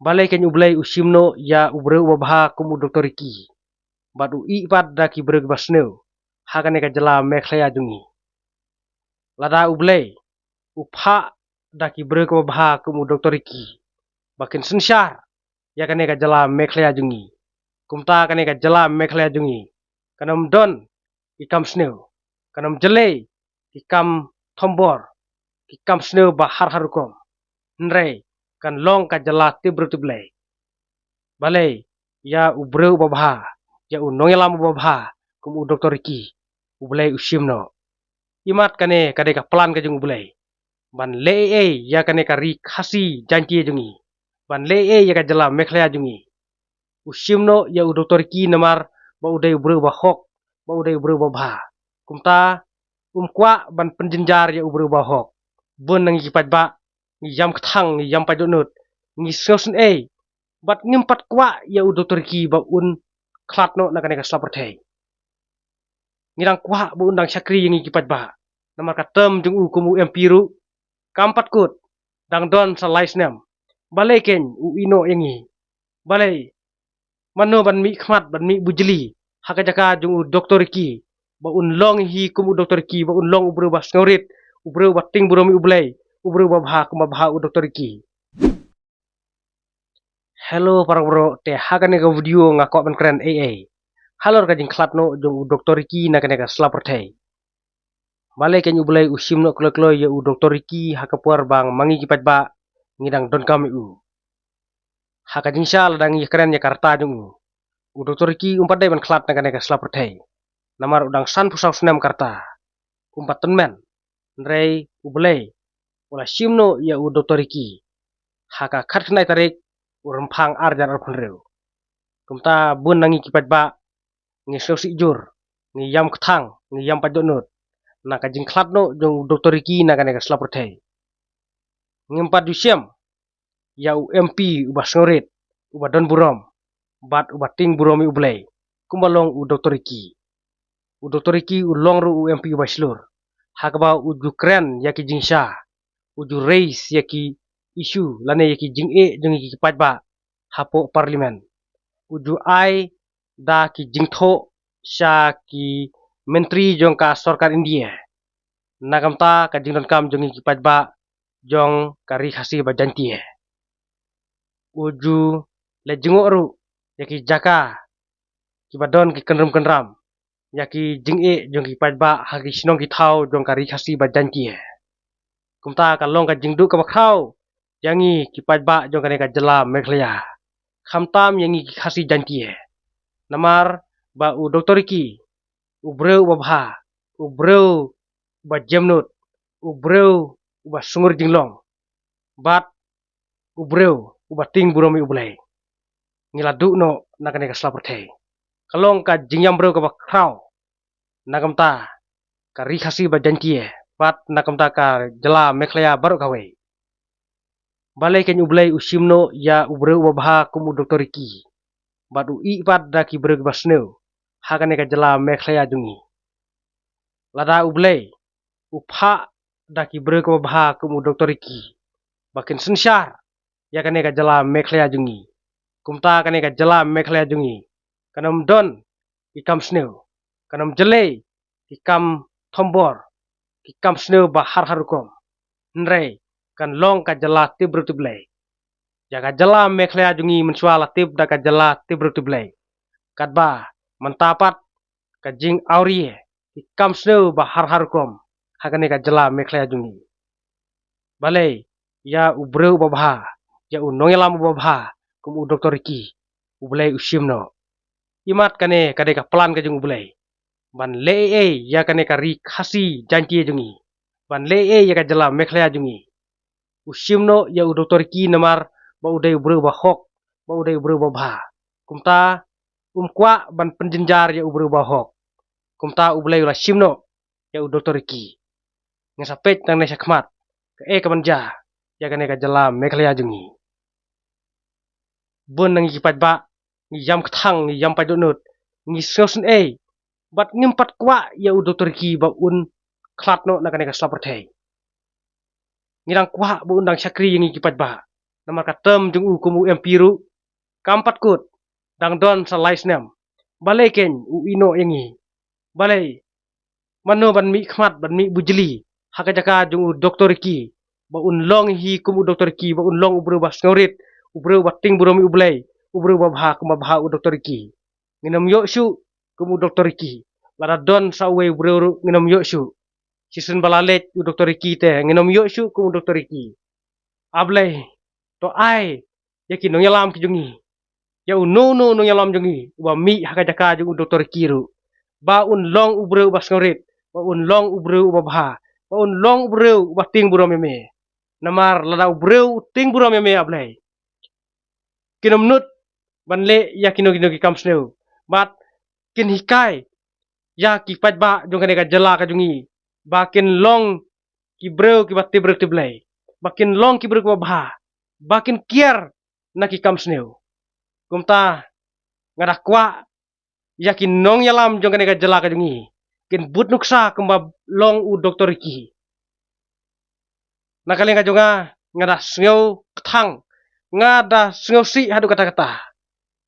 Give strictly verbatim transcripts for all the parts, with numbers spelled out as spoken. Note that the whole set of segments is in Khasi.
Balei kein U Blei u shim noh ïa u briew uba bha kum u Doktor Ricky, bad u ïeh pat da ki briew kiba sniew ha kane ka jylla Meghalaya jong ngi. Lada U Blei u phah da ki briew kiba bha kum u Doktor Ricky ba kin synshar ïa kane ka jylla Meghalaya jong ngi, kumta kane ka jylla Meghalaya jong ngi kan ym don ki kam sniew, kan ym jyllei ki kam thombor, ki kam sniew ba har har rukom. Hynrei kan long ka jylla tip briew tip Blei. Balei ïa u briew uba bha, ïa u nongïalam uba bha kum u Doktor Ricky, U Blei u shim noh. Imat kane ka dei ka plan ka jong U Blei ban leh ei ei ïa kane ka ri Khasi Jaintia jong ngi, ban leh ei ei ïa ka jylla Meghalaya jong ngi. U shim noh ïa u Doktor Ricky namar ba u dei u briew uba hok, ba u dei u briew uba bha. Kumta um kwah ban pynjynjar ïa u briew uba hok. Bun na ngi ki paidbah ngi ïam kthang, ngi ïam paid dohnud, ngi sngewsynei bad ngim pat kwah ïa u Doktor Ricky ba un khlad noh na kane ka sla pyrthei. Ngi dang kwah ba un dang shakri ïa ngi ki paidbah, namar ka term jong u kum u M P ruh kam pat kut, dang don sa lai snem. Balei kein u ïeh noh ïa ngi? Balei? Mano ban mih khmat, ban mih bujli ha ka jaka jong u Doktor Ricky, ba un long hi kum u Doktor Ricky, ba un long u briew ba sngewrit, u briew ba tieng burom ïa U Blei, u briew ba bha kum ba bha u Doktor Ricky? Hello para bro, te ha kane ka video nga kwah ban kren ei ei halor ka jingkhlad noh jong u Doktor Ricky na kane ka sla pyrthei. Balei kein U Blei u shim noh kloi kloi ïa u Doktor Ricky ha ka por ba ma ngi ki paidbah ngi dang donkam ïa u? Ha ka jingshisha lada ngi kren ïa ka rta jong u, u Doktor Ricky um pat dei ban khlad na kane ka sla pyrthei, namar u dang sanphew saw snem ka rta. Um pat tymmen. Hynrei U Blei u la shim noh ïa u Doktor Ricky ha ka khatkhyndai tarik u Rymphang ar hajar arphew hynriew. Kumta bun na ngi ki paidbah ngi sngewsih jur, ngi ïam kthang, ngi ïam paid dohnud na ka jingkhlad noh jong u Doktor Ricky na kane ka sla pyrthei. Ngim pat ju shem ïa u M P uba sngewrit, uba don burom bad uba tieng burom ïa U Blei kumba long u Doktor Ricky. U Doktor Ricky u long ruh u M P uba shlur, ha kaba u ju kren ïa ki jingshisha, u ju raise ïa ki issue lane ïa ki jingeh jong ngi ki paidbah hapoh Parliament. U ju ai da ki jingthoh sha ki myntri jong ka sorkar India na ka bynta ka jingdonkam jong ngi ki paidbah jong ka ri Khasi ba Jaintia. U ju leit jngoh ruh ïa ki jaka kiba don ki kynrum kynram ïa ki jingeh jong ki paidbah ha ki shnong ki thaw jong ka ri Khasi ba Jaintia. Kumta ka long ka jingduh kaba khraw ïa ngi ki paidbah jong kane ka jylla Meghalaya, khamtam ïa ngi ki Khasi Jaintia. Namar ba u Doktor Ricky u briew uba bha, u briew uba jemnud, u briew uba sngur jinglong bad u briew uba tieng burom ïa U Blei. Ngi la duh noh na kane ka sla pyrthei. Ka long ka jingïam briew kaba khraw na ka bynta ka ri Khasi ba Jaintia bad na ka bynta ka jylla Meghalaya baroh kawei. Balei kein U Blei u shim noh ïa u briew uba bha kum u Doktor Ricky, bad u ïeh pat da ki briew kiba sniew ha kane ka jylla Meghalaya jong ngi? Lada U Blei u phah da ki briew kiba bha kum u Doktor Ricky ba kin synshar ïa kane ka jylla Meghalaya jong ngi, kumta kane ka jylla Meghalaya jong ngi kan ym don ki kam sniew, kan ym jyllei ki kam thombor, ki kam sniew ba har har rukom. Hynrei kan long ka jylla tip briew tip Blei. Ïa ka jylla Meghalaya jong ngi mynshuwa la tip da ka jylla tip briew tip Blei. Katba mynta pat ka jingawria ki kam sniew ba har har rukom ha kane ka jylla Meghalaya jong ngi. Balei ïa u briew uba bha, ïa u nongïalam uba bha kum u Doktor Ricky, U Blei u shim noh? Imat kane ka dei ka plan ka jong U Blei ban leh ei ei ïa kane ka ri Khasi Jaintia jong ngi, ban leh ei ei ïa ka jylla Meghalaya jong ngi. U shim noh ïa u Doktor Ricky namar ba u dei u briew uba hok, ba u dei u briew uba bha. Kumta um kwah ban pynjynjar ïa u briew uba hok. Kumta U Blei u la shim noh ïa u Doktor Ricky. Ngin sa peit nangne shakhmat kaei kaban jia ïa kane ka jylla Meghalaya jong ngi. Bun na ngi ki paidbah ngi ïam kthang, ngi ïam paid dohnud, ngi sngewsynei bad ngim pat kwah ïa u Doktor Ricky ba un khlad noh na kane ka sla pyrthei. Ngi dang kwah ba un dang shakri ïa ngi ki paidbah. Namar ka term jong u kum u M P ruh kam pat kut, dang don sa lai snem. Balei kein u ïehnoh ïa ngi? Balei? Mano ban mih khmat, ban mih bujli ha ka jaka jong u Doktor Ricky, ba un long hi kum u Doktor Ricky, ba un long u briew ba sngewrit, u briew ba tieng burom ïa u Blei, u briew ba bha kum ba bha u Doktor Ricky? Ngin ym ïoh shuh kum u Doktor Ricky. Lada don sa uwei u briew ruh ngin ym ïoh shuh. Shisien ba la leit u Doktor Ricky te ngin ym ïoh shuh kum u Doktor Ricky. A Blei, to ai ïa ki nongïalam ki jong ngi, ïa uno uno u nongïalam jong ngi uba mih ha ka jaka jong u Doktor Ricky ruh, ba un long u briew uba sngewrit, ba un long u briew uba bha, ba un long u briew uba tieng burom ïa me. Namar lada u briew u tieng burom ïa me, A Blei, kin ym nud ban leh ïa kino kino ki kam sniew, bad kin hikai ïa ki paidbah jong kane ka jylla ka jong ngi ba kin long ki briew kiba tip briew tip Blei, ba kin long ki briew kiba bha, ba kin kiar na ki kam sniew. Kumta nga da kwah ïa ki nongïalam jong kane ka jylla ka jong ngi kin bud nuksa kumba long u Doktor Ricky. Na ka liang ka jong nga, nga da sngew kthang, nga da sngewsih haduh katta katta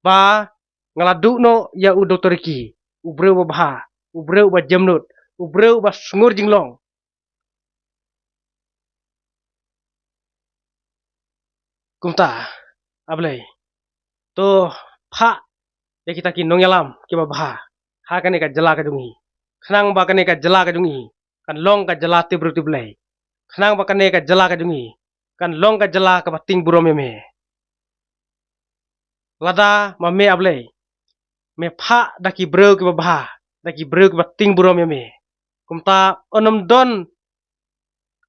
ba nga la duh noh ïa u Doktor Ricky, u briew uba bha, u briew uba jemnud, u briew uba sngur jinglong. Kumta, A Blei, to phah ïa kita ki nongïalam kiba bha ha kane ka jylla ka jong ngi, khnang ba kane ka jylla ka jong ngi kan long ka jylla tip briew tip Blei, khnang ba kane ka jylla ka jong ngi kan long ka jylla kaba tieng burom ïa me. Lada ma me, A Blei, me phah da ki briew kiba bha, da ki briew kiba tieng burom ïa me, kumta yn ym don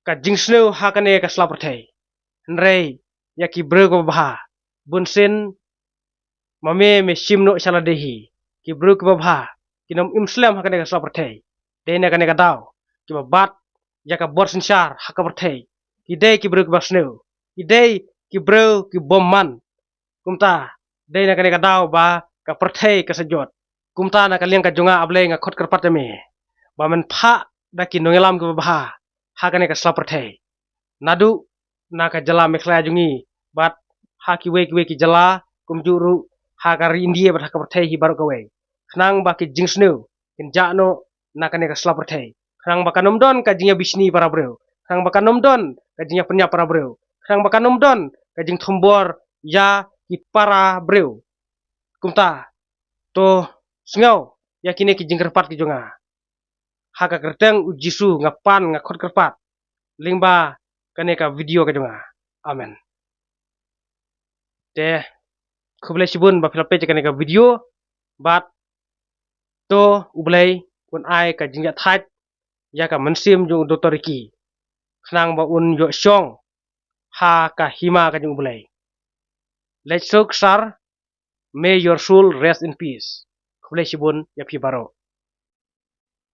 ka jingsniew ha kane ka sla pyrthei. Hynrei ïa ki briew kiba bha, bunsien ma me, me shim noh sha lade hi. Ki briew kiba bha kin ym im slem ha kane ka sla pyrthei. Dei na kane ka daw kiba bat ïa ka bor synshar ha ka pyrthei ki dei ki briew kiba sniew, ki dei ki briew ki bymman. Kumta, dei na kane ka daw ba ka pyrthei ka sa jot. Kumta, na ka liang ka jong nga, A Blei, nga khot kyrpad ïa me ba men phah da ki nongïalam kiba bha ha kane ka sla pyrthei, naduh na ka jylla Meghalaya jong ngi bad ha kiwei kiwei ki jylla, kumjuh ruh ha ka ri India bad ha ka pyrthei hi baroh kawei, khnang ba ki jingsniew kin jah noh na kane ka sla pyrthei, khnang ba kan ym don ka jingïabishni para briew, khnang ba kan ym don ka jingïapynïap para briew, khnang ba kan ym don ka jingthombor ïa ki para briew. Kumta, to sngew ïa kine ki jingkyrpad ki jong nga. Ha ka kyrteng U Jisu nga pan, nga khot kyrpad lyngba kane ka video ka jong nga. Amen. Te khublei shibun ba phi la peit ïa kane ka video, bad to U Blei un ai ka jingïathait ïa ka mynsiem jong u Doktor Ricky, khnang ba un ïoh shong ha ka hima ka jong U Blei. Leit suk sar, may your soul rest in peace. Khublei shibun ïa phi baroh.